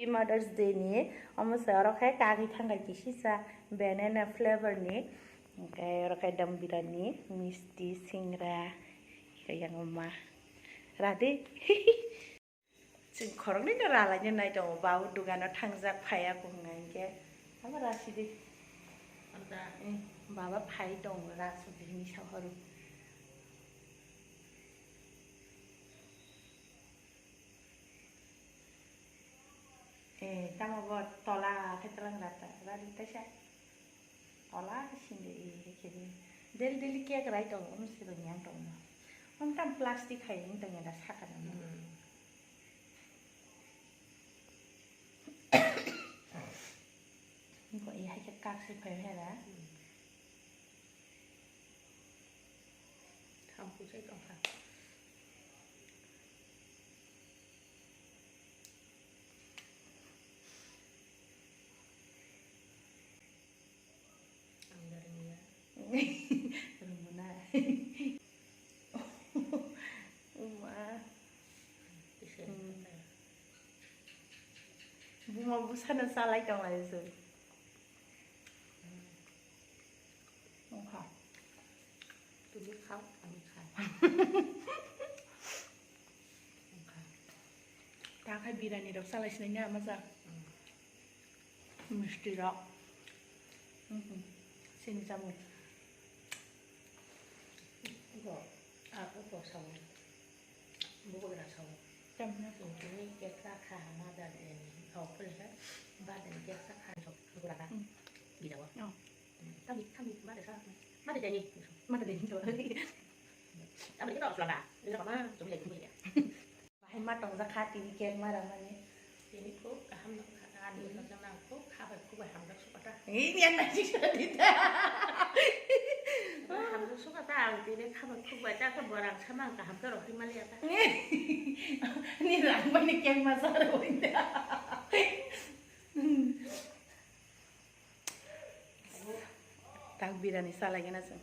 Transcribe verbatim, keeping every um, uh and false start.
Mother's Day ni omo se oro khe kagwi thangkha kisisa banana flavor ni, hwnkhe oro khe dam birani misti singra khe yang ma radi. Chwng khoroknwi no ralaina nai tongo, babu dugano thangjak phaiya kung hwnkhe ama rasidi. Baba phai tongo rasudi hinwi sahoro. Eh, tamo bo tola khe twlang rata, radi taisa. Tola khe sinde, eh, khe di. Daily, daily cake rai tongo, ono se rwngya tongo. Ono tam plastic hai wng tongya da sakani. Hmm. Bo, eh, hai khe kak se phai hera. Hmm. Thamkhu sai tongkha. Ang da rwngya. Rwngmana. Uma. Kisa. Hmm. Buma bwsano chalai tonglai se. Wngkha. Tini khao, ani khai. Wngkha. Ta khai birani rok chalai sinai na ama ja. Mm. Misti rok. Mhm. Sini chamung. Bo, a, bo sao. Bubagra sao. Tamna. Tini keksa kha ma da de ni. Au pule kha. Ba de ni keksa kha sok. Bubagra. Hmm. Bida wa. Oh. Hmm. Kami, kami, ma de sa. Ma de ni. Ma de ni. Kami kita osla. Ini apa? Cuma jadi ya. Bahai ma tongjak kha tini cake ma ramani. Tini khub kaham nang kha, ani hmm. Khajana khub khabai khub bai hamjak sukha ta. Ini yang nasi sudah tidak. Hamjak sukha ta, ang tini khabai khub bai ta khe borang sama ang kaham khe rohormani ya ta. Ni rang bai ni cake ma sa rwui da. Tak birani salai gana chwng.